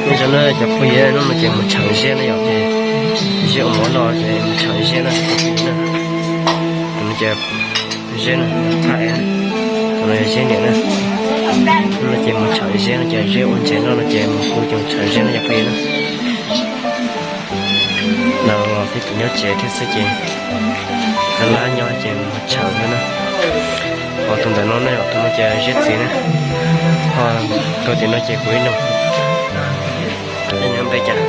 Nyob zoo na cov phooj ywg, hnub no ces mus tshawb zeb na yom, ces zeb ua mov no ces mus tshawb zeb na, no ces zeb na, thaum no yog zeb niam na, hnub no ces mus tshawb zeb no ces zeb ua ntses no no ces mus kuv cov tshawb zeb no cov phooj ywg na. Los los thiab ces nyob tsev thiab xwb ces lab nyob ces mus tshawb na. Ho tus ntawm no na yom, tus no ces zeb txiv na, ho tus tim no ces kuv ib nus. Nyob npe cas?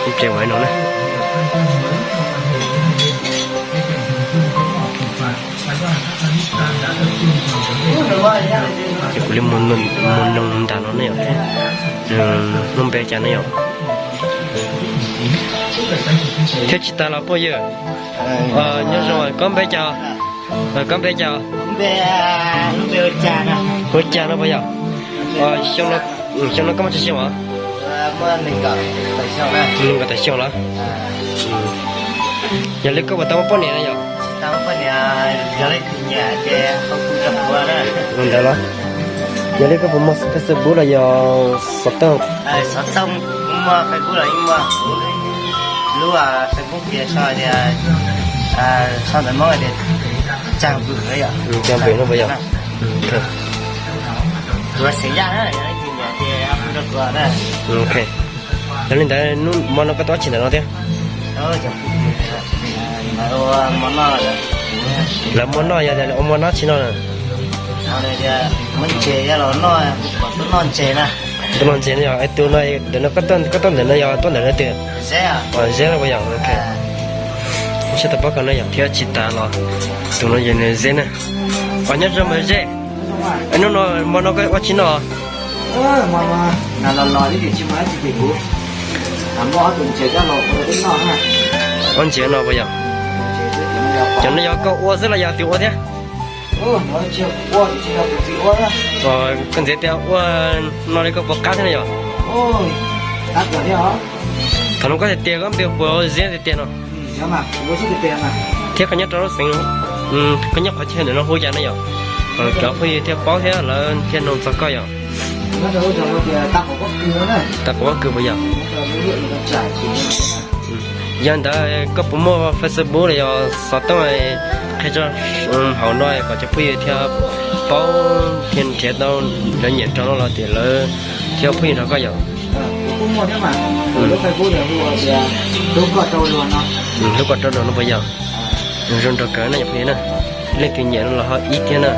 Ib tse ua ib nus na. Ces kuv li mus noog nram no ne yom, thiab nyob npe cas ne yom. Thiab tsis tas los phooj ywg, nyob zoo, koj npe cas? Koj npe cas? Hu Cas no puas yog? Xyoo no koj muaj tsawg xyoo os? Nees nkaum tawm xyoo los? Yog li koj puas tau muaj poj niam no yom? Ntawd los? Yog li koj puas muaj Facebook los yog xov tooj? Lub Facebook tias sau tias, sau ntawv Hmoob tias Cag Vwm no yom. Cag Vwm no puas yog? Tus xeem Yaj na, yog li ntawd hnub hmo no koj tuaj ua tsi ntawm no thiab? Lawv muab noj, yog tias lawv ua muab noj tsis noj na? Tuaj noj ntses no yog, tus no, ntawm no koj tuaj ntawm no yog tuaj ntawm no twg? Zeb no puas yog? Seb tau paub koj no yog thiab tsis tas los tus no yog nws Zeb na. Os, nyob zoo mas Zeb. Hnub no hmo no koj ua tsi noj? Ua ntses no puas yog? Cov no yog koj ua xwb los yog twg ua thiab? Koj ntxiv tias ua no li koj puas qab thiab no yog? Thaum no koj tias tias koj npe puas Zeb tiag tiag no? Thiab koj nyob rau lub xeev, koj nyob qhov chaw ntawm no hu cas no yog? Cov phooj ywg thiaj paub thiab lawv thiaj noog txog koj yom. Tau quav pob kws puas yog? Yog ntawd koj puas muaj Facebook los yog xov tooj qhia tso hauv no kom cov phooj ywg thiaj paub thiaj nrhiav tau lawv nyiam rau no los tias lawv thiaj phooj ywg nrog koj yom? Hlub koj rau luag no puas yog? Zoo nrog kawg na cov phooj ywg na, leej twg nyiam no los ho ib thiab na.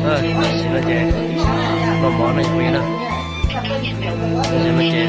Tam sim no ces noj mov no ces phooj ywg na, tam sim no ces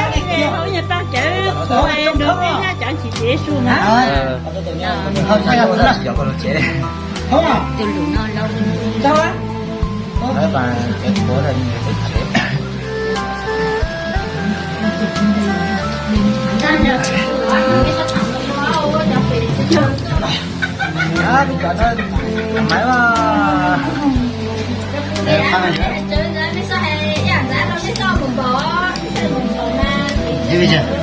Ua tsaug cawv, ua tsaug cawv txhua tus cov cov tsis txiv Yexus na. Tus lus no los